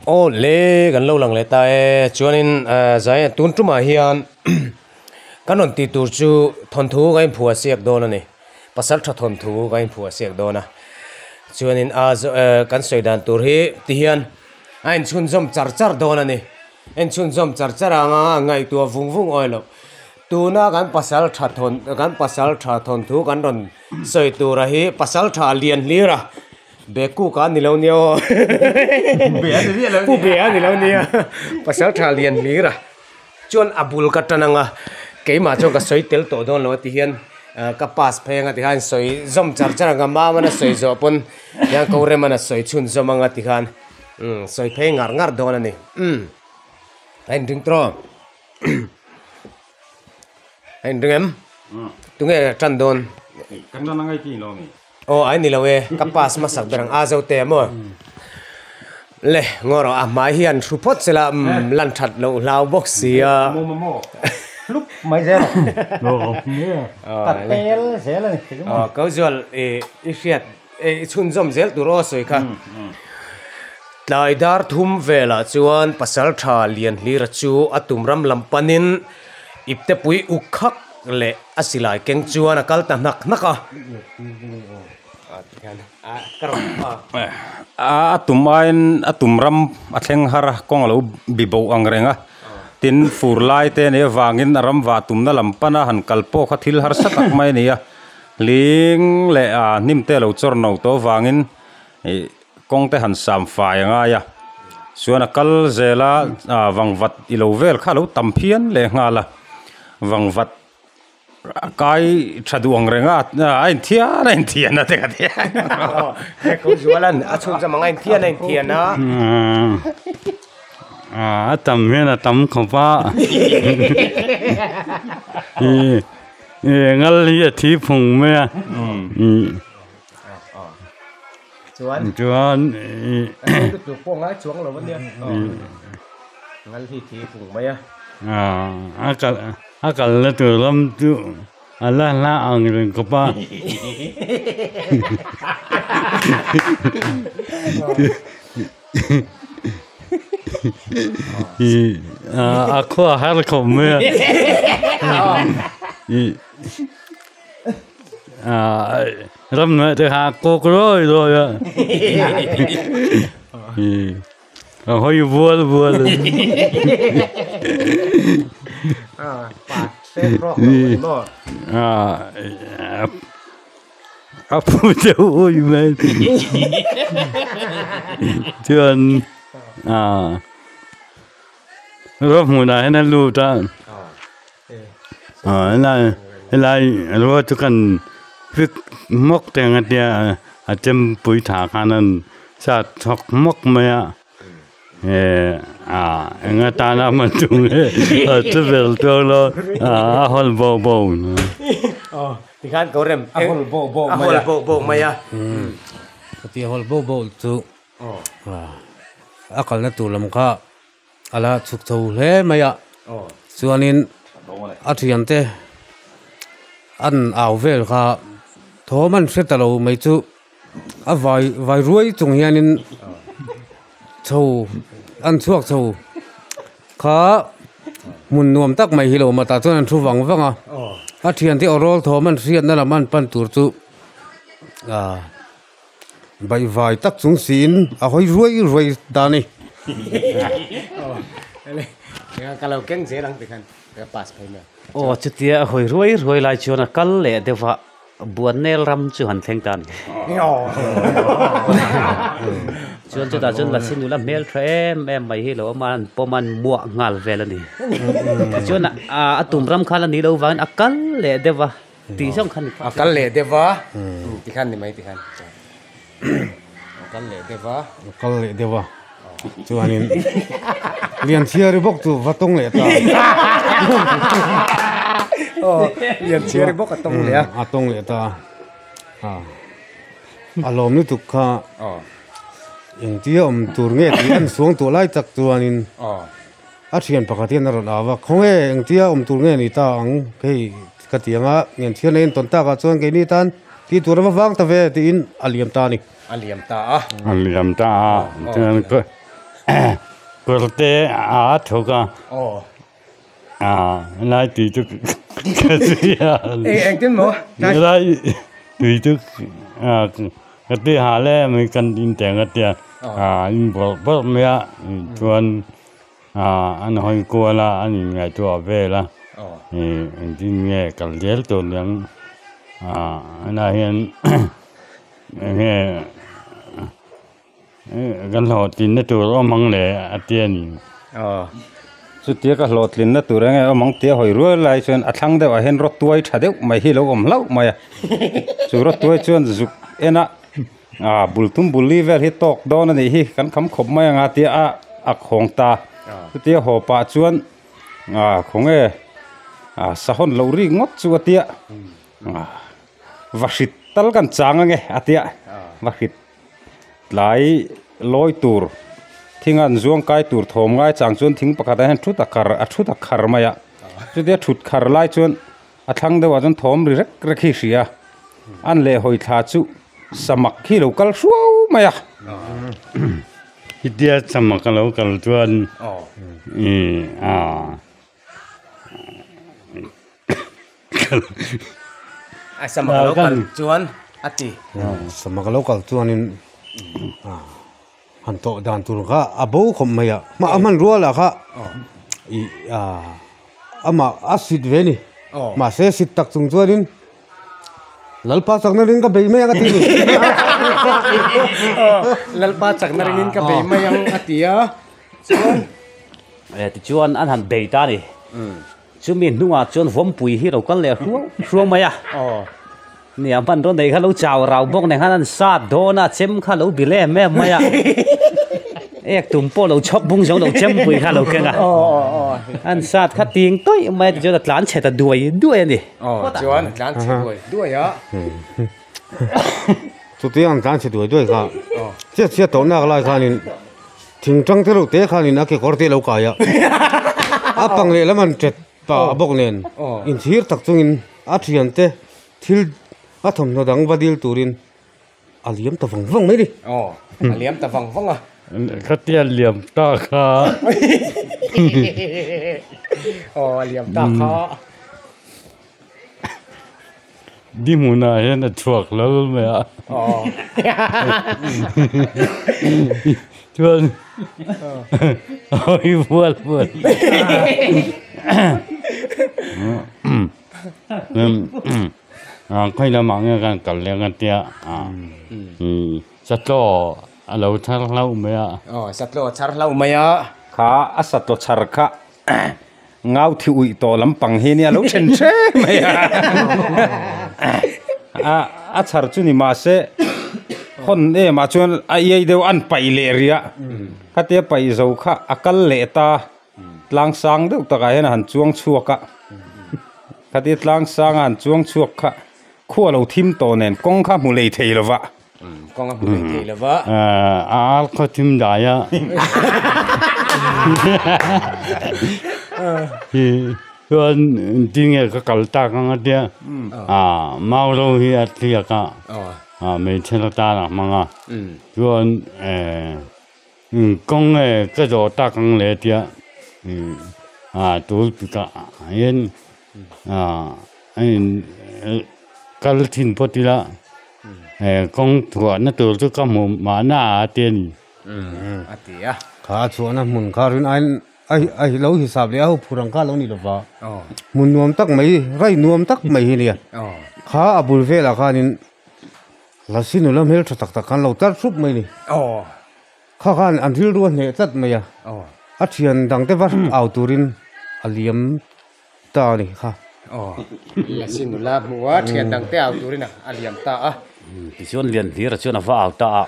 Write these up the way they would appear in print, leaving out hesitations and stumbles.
Aw le kan lo lang leh ta e chuanin zai tun tumah hian kan rawn tih tur chu thawnthu ka inphuah siak dawn a ni pasal tha thawnthu ka inphuah siak dawn a chuanin a kan sawi dan tur hi ti hian a inchhunzawm char char dawn a ni inchhunzawm char char anga ngaihtuah vung vung awi loh tuna kan pasal tha thawn kan pasal tha thawnthu kan rawn sawi tura hi pasal tha lian hlir a. Be kuk a ni lo nia aw. Pu be a ni lo nia. Pasal tha lian hlir a. Chuan a bul ka tan anga keimah chuan ka sawi tel tawh dawn lo a ti hian ka pass phei anga tikhan sawi zawm char char anga Mama'n a sawi zawh pawn hian ko Rema'n a sawi chhun zawm anga tikhan sawi phei ngar ngar dawn a ni. A inring tawh. A inring em? Tunge tan dawn? Kan tan angai tih lo mi. Aw ai ni lo e, ka pass hmasak ber ang a zo te maw? Le ngaw rawh a hmai hian hru phawt se la umm lan that loh hlau bawk si a. Maw maw maw hlup mai zel ka tel zel a ni. Aw ko zual i i hriat i chhunzawm zel tur aw sawi kha. Tlai dar thum velah chuan Pasaltha Lianhlira chu a tum ram lam panin iptepui uk khak leh A silai keng chuan a kal ta hnak hnak a. A tum aiin a tum ram a thleng har a, kawng a lo bi bo ang reng a. Tin, fur lai te nih avangin a ram vah tumna lam pana han kal pawh kha thil harsa tak mai a ni a. Hling leh a hnim te a lo chawr no tawh avangin ih kawng te han sam fai a ngai a. Chuan a kal zel a, vangvat i lo vel kha a lo tam phian leh nghal a, vangvat. Kai tha duh ang reng a, a inthian a inthian a te ka ti. He ko zualan a chhun zawm ang a inthian a inthian a. A tam hian a tam khawp a. Ngal hi a thi phung mai a. Chuan. Chuan. Lutuk pawh ngai chuang lo a nia. Ngal hi thi phung mai a. A kal. A kalna tur lam chu a la hla ang reng khawp a. A khua har khawp mai a. Ram hnuai te kha a kawk rawi rawi a. A hawi vual vual a A phu deuh ui mai chuan ruah hmunah hian a lut a helai helai ruah chu kan fik hmawk te ang a tia a chempui tha khan an Sat thawk hmawk mai a, eh ah eng atana hman tum nge a che vel tawk lo a hawl bo bo aw tikhan ko rem a hawl bo bo mai a hawl bo bo mai a chutia hawl bo bo chu a kalna tur lam kha a la chhuk chho hle mai a chuanin a thiante an au vel kha thawm an hre ta lo mai chu. A vai vai ruai chung hianin chho an chhuak chho kha hmun nuam tak mai hi lo awm a tah chuan an thu vang vang a a thiante aw rawl thawm an hriatna lam an pan tur chu ah baihvai tak chung siin a hawi ruai ruai ta a ni. Aw chutia a hawi ruai ruai lai chuan a kal leh deuh a. Buannel ram chu han thleng ta a ni. Chuan chutah chuan Lasi nula hmel tha em em mai hi lo awm a, an pawm a, an muah nghal vel a ni. Tichuan a tum ram khan a nih loh vangin a kal leh deuh a, tih zawng khan ni phah. A kal leh deuh a, tikhan ni mai tikhan. A kal leh deuh a. A kal leh deuh a, chuanin Lianchhiari bawk chu va tawng leh ta. Aw, Lianchhiari bawk a tawng leh a. A tawng leh ta a, a lawm lutuk kha engtia awm tur nge tih an suang tawh lai tak chuanin a thian pakhat hian a rawn au a, khawnge engtia awm tur nge ni ta ang hei ka ti ang a, Lianchhiari a intawn takah chuan keini tan tih tur a va vang ta ve tiin a liam ta a ni. A liam ta a. A liam ta a, chuan ka. Kawr te a thawk a. Lai tui chu ka tui a. Engtin maw? Lai tui chu ka tui ha le mai kan in teng a tia in bawrh bawrh mai a chuan an hawi kual a an in ngaihtuah vel a engtin nge kal zel tur niang helai hian enge Kan hlawhtlinna tur awm ang le a ti a ni. Aw, chutia ka hlawhtlinna tur enge awm ang tia hawi rual lai chuan a thlang deuhah hian rawtuai tha deuh mai hi a lo awm hlauh mai a. Chu rawtuai chuan zuk en a, ah bul tum bul li vel hi tawk dawn a nih hi, kan kham khawp mai ang a tia a a khawng ta. Chutia haw pah chuan ah khawnge ah sahawn loh rik ngawt chu a tia, ah va hrit tal kan chang ange a tia, va hrit. Tlai lawi tur thing an zuang kai tur thawm ngai chang chuan thing pakhatah hian thut a khar a thut a khar mai a chutia thut khar lai chuan a thlang deuhah chuan thawm ri rek rek hi hria an leh hawi thla chu samak hi lo kal hruau mai a. Hetia samak a lo kal chuan ih ah. A samak a lo kal chuan a ti. Samak a lo kal chuanin han tawh dan tur kha a bo khawp mai a, a hmanrua lah kha ih amah a sit ve a ni. Mahse sit tak chung chuanin Lalpa chakna ringin ka bei mai ang a ti a ni. Lalpa chakna ringin ka bei mai ang a ti a chuan. Tichuan an han bei ta a ni. Chumi hnungah chuan vawmpui hi lo kal leh hruau hruau mai a. Nia hmanraw nei kha lo chau rau bawk nen khan an sat dawn a, chem kha lo bi lem em mai a. Ek tum pawh lo chhawk bung zo lo chempui kha lo keng a. An sat kha ting tawih mai a tichuan a tlan chhe ta duai duai a ni. Chuan a tlan chhe duai duai a. Chutiang an tlan chhe duai duai kha chiat chiat tawh nak lai khanin Thing tang te reuh te khanin a kekawr te a lo kai a, a pang lehlam an tet pah a bawk nen inchhir tak chungin a thian te thil a thawmhnaw dang va dil turin a liam ta vang vang mai a ni. Aw, a liam ta vang vang a. Khatia liam ta kha. Aw, a liam ta kha. Di hmunah hian a chhuak lal mai a. Chuan a hawi vual vual. Khawi lamah nge kan kal leh ang a tia satlaw a lo chhar hlauh mai a. Aw satlaw a chhar hlauh mai a. Kha a satlaw chhar kha Ngau thi uih tawh lampang hi nia lo then hre mai a. A a chhar chu ni mahse hawn em ah chuan a iai deuh an paih leh rih a. Khatia paih zo kha a kal leh ta tlang sang deuh takah hian a han chuang chhuak a. Khatia tlang sang a han chuang chhuak kha khua lo thim tawh nen kawng kha hmu lei thei lo va. Kawng a hmu lei thei lo va. A ar khaw thim dai a. Hi chuan tinge ka kal tak ang a tia. A mau ro hi a thliak a. A hmeichhe la tan a hmang a. Chuan kawng nge ka zawh tak ang le tia. A tul tikah hian a kal thin phawt ila. Kawng chhuahna tur chu ka hmu mahna a ti a ni. A ti a. Kha a chhuahna hmun kha rin aiin a lo hisap leh a ho phur ang kha a lo ni lo va. Hmun nuam tak mai, rai nuam tak mai hi a nia. Kha a bul velah khanin Lasi nula hmeltha tak tak khan lo tar thup mai a ni. Kha khan an rilru a hneh tlat mai a. A thian dangte va au turin a liam ta a ni kha. Aw, Lasi nula hmu a, thian dang te au turin a liam ta a. Tichuan Lianhlira chuan a va au ta a.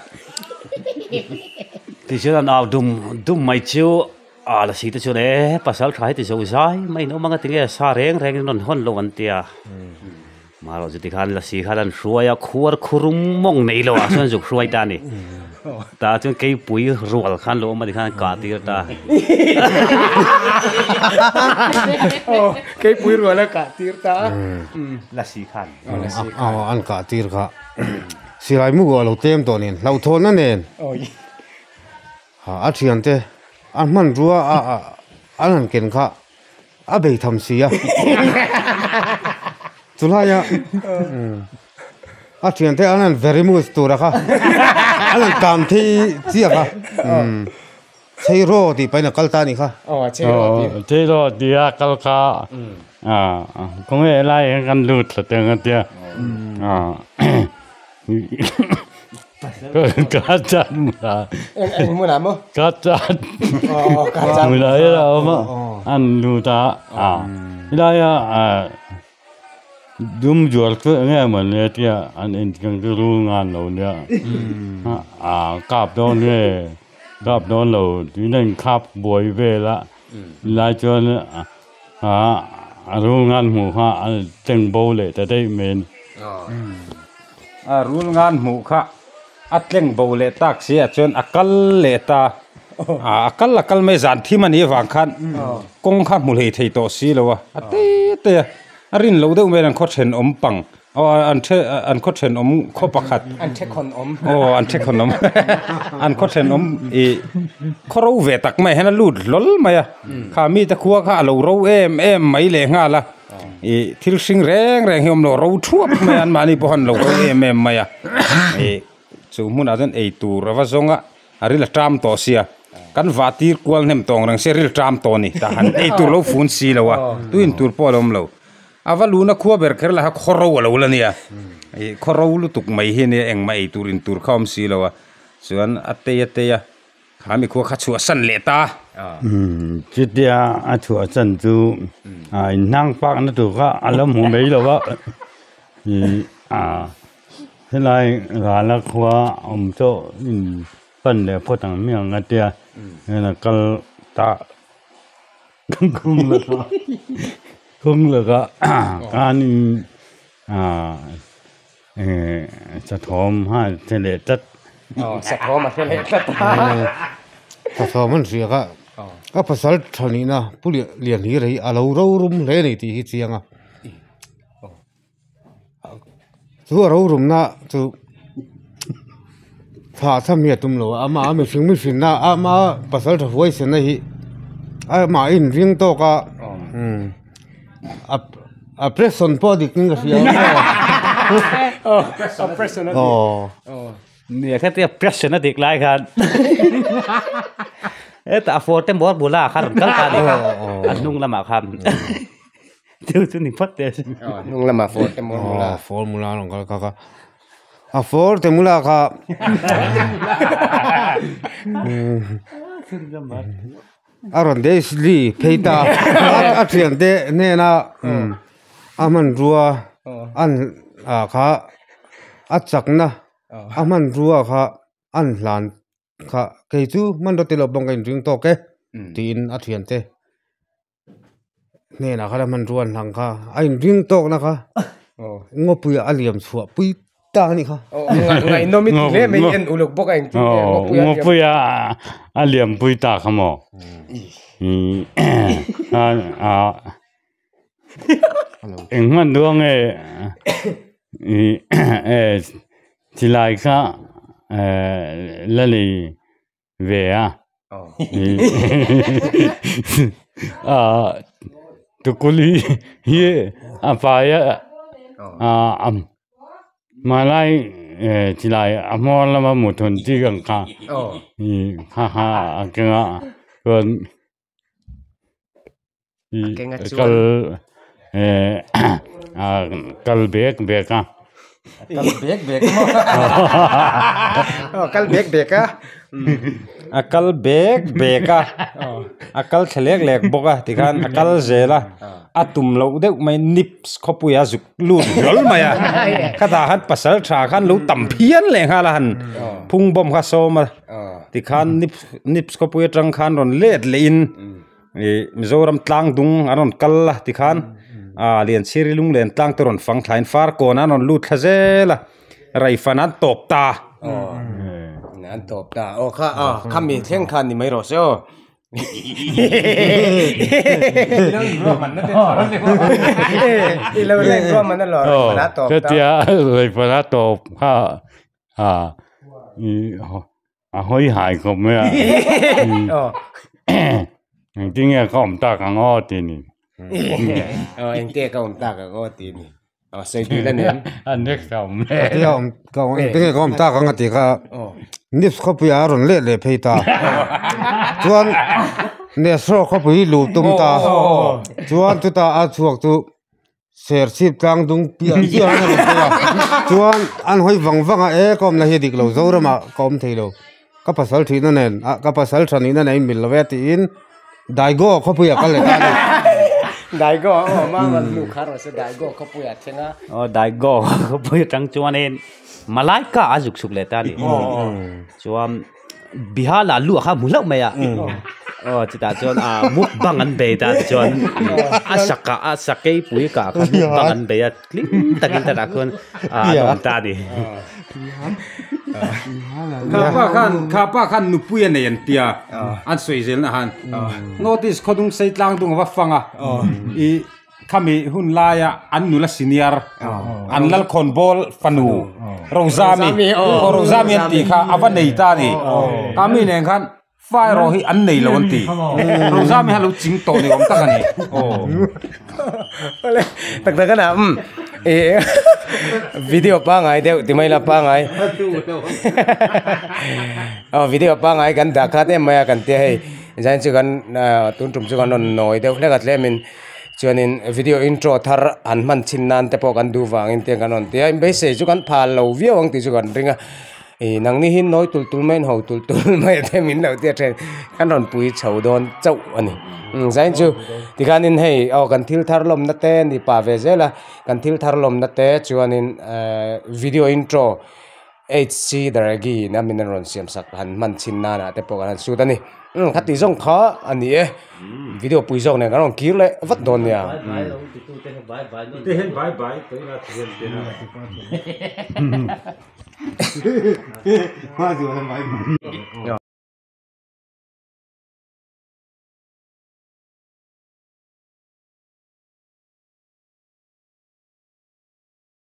Tichuan an au dum dum mai chu a Lasi te chuan e pasal tha hi ti zo zai mai in awm ang a tinge sa reng reng in rawn hawn lo an ti a. Marawh chu tikhan Lasi khan an hruai a, khuar khurum mawng nei lo ah chuan zuk hruai ta a ni. Tah chuan keipui rual khan lo awm a tikhan an kah tir ta. Aw, keipui rual a kah tir ta a. Lasi khan. Aw, an kah tir kha. Silai mu a lo tlem tawh nen, hlauhthawnna nen. A thiante a hmanrua a an han ken kha a bei tham si a. Chulaia a thiante an han very much tura kha an han tan thei chiah kha. Cheiraw tih pahin a kal ta a nih kha. Aw cheiraw tih. Cheiraw tih a kal kha khawnge helai hian kan lut thla teng a tia. Ka chan hmunah. Eng hmunah maw? Ka chan hmunah hian a awm a, an lut a. Helaia dum zual chu eng nge maw ni a tia an inchhung chu rul ngan lo nia. Kap dawn nge kap dawn lo tiin a inkhap buai vel a. Helai chuan a rul ngan hmuh kha a cheng bo leh ta daih mai a ni. A rul ngan hmuh kha a tleng bo leh tak si ah chuan a kal leh ta a a kal a kal mai zan thim a nih avang khan kawng kha hmu hlei thei tawh si lo a a te te a a rin loh deuh mai an khaw thenawm pang aw an the an khaw thenawm khaw pakhat an the khawn awm aw an the khawn awm an khaw thenawm ih khaw ro ve tak mai hian a lut hlawl mai a kha mite khua kha a lo ro em em mai leh nghal a. Ih thil hring reng reng hi awm lo ro thuap mai a anmahni pawh han lo ro em em mai a ih chu hmunah chuan ei tur a va zawng a a ril a ṭam tawh sia kan vah tir kual hnem tawng reng sia ril ṭam tawh a ni tah han ei tur lo fun si lo a tuin tur pawh a lo awm lo a va luna khua ber kher lah kha khaw ro a lo la nia ih khaw ro lutuk mai hi ania engmah ei tur in tur kha awm si lo a chuan a tei a tei a. Kha mi khua kha chhuahsan leh ta. Chutia a chhuahsan chu a inhnang pak na tur kha a lo hmu mai lo va, helai rala khua awm tawh in pan leh phawt ang hmiang a tia heng a kal ta kawng lakah khanin Sathawm a hre leh tlat. Aw sathawm a hre leh tlat a. Sathawm an hria kha ka pasal tha nihna Pu Lianhira hi a lo rorum hle a ni tih hi chiang a. Chu a rorumna chu thah tham hi a tum lo a, amah a mihring mihrinna ama pasal tha huaisena hi amah a inring tawk a. A pression pawh a dik in ka hria a pression a dik nia khatia pression a dik lai khan hetah a forte mawr bula khan rawn kal ta a ni a hnung lamah khan chu chu ni phawt teh a hnung lamah forte mawr bula formula rawn kal kha kha a forte mula kha A rawn Daisy phei ta a thiante hnena a hmanrua an ah kha a chakna a hmanrua kha an hlan kha kei chu hmanraw te lo pawh ka inring tawk e tiin a thiante hnenah khan a hmanrua an hlang kha a inring tawkna kha ngawpuiah a liam chhuah pui ta a nih kha. Ngaihnawm i ti hle mai en uluk bawk a engtin nge ngawpuia a liam. Ngawpuia a liampui ta kha maw? Eng hmanrua nge chilai kha la nei ve a tukuli hi a fai a hmanlai chilai a hmawr lama mut hun chi ang kha kha kha a keng a chuan kal kal bek bek a. Kal bek bek maw? Kal bek bek a. A kal bek bek a. A kal thla lek lek bawk a tikhan a kal zel a. A tum loh deuh mai nips khawpuia zuk lut hlawl mai a. Khatah khan pasal tha khan lo tam phian leh nghal a han phung bawm kha sawm a. Tikhan nips nips khawpui atang khan rawn let leh in. Ih Mizoram tlang dung an rawn kal a tikhan ah Lianchhiri lunglen tlang te rawn fang thlain Farkawn an rawn lut thla zel a Raifan an tawp ta. Aw an tawp ta aw kha aw khami thleng khan ni mai rawh se aw. I lo leng ruahman a lo Raifan a tawp ta. Chutia Raifan a tawp kha ah. A hawi hai khawp mai a. Engtin nge ka awm tak ang aw tih ni. Aw engtin nge ka awm tak ang aw tih ni. Aw sawi duh la nem. A next a awm le. Tia awm ka awm engtin nge ka awm tak ang a tih kha Nips khawpui ah a rawn let leh phei ta. Chuan Nesro khawpui luh tum ta. Chuan chutah a chhuak chu Serchhip tlang dung piah chiah an rawn phei a, chuan an hawi vang vang a, e ka awmna hi a dik lo, Zoramah ka awm thei lo, ka pasal thihna nen ah ka pasal tha nihna nen a inmil lo e tiin Daigo khawpuiah kal leh ta a ni. Daigo aw mah rawn hnu kha rawh se Daigo khawpuiah a thleng a. Aw Daigo khawpui atang chuanin Malaika a zuk chhuk leh ta a ni. Chuan Bihala luah kha hmu hlauh mai a aw chutah chuan ah mukbang an bei ta chuan a saka a sakei pui kah kha mukbang an bei a tling takin tah khuan ah an awm ta a ni. Khapa khan khapa khan nupui a nei an tia an sawi zelna han notice khawdung sei tlang dung a va fang a ih Khami hun laia an nula senior, an lalkhawnbawl fanu Rozami, aw Rozami an tih kha a va nei ta a ni. Khami nen khan fa erawh hi an nei lo an ti. Rozami kha lo ching tawh ni awm tak a ni. Aw. Tak tak a na umm ih video pangai deuh ti mai la pangai aw video pangai kan dah khat em mai a kan tia hei zain chu kan tun tum chu kan rawn nawi deuh hlek a tlemin. Chuanin video intro thar han hman chhin nan te pawh kan duh vangin te kan rawn ti a, inbeisei chu kan phal lo viau ang tih chu kan ring a, ih nangni hi nawi tul tul mai in ho tul tul mai te min lo tia then kan rawn pui chho dawn chauh a ni. Zain chu tikhanin hei aw kan thil thar lawmna te ni pah ve zel a, kan thil thar lawmna te chuanin video intro HC Dargi in a min an rawn siam sak han hman chhin nan ah te pawh kan han sut a ni. Umm kha tih zawng kha a ni e. Video pui zawk nen kan rawn kir leh vat dawn nia.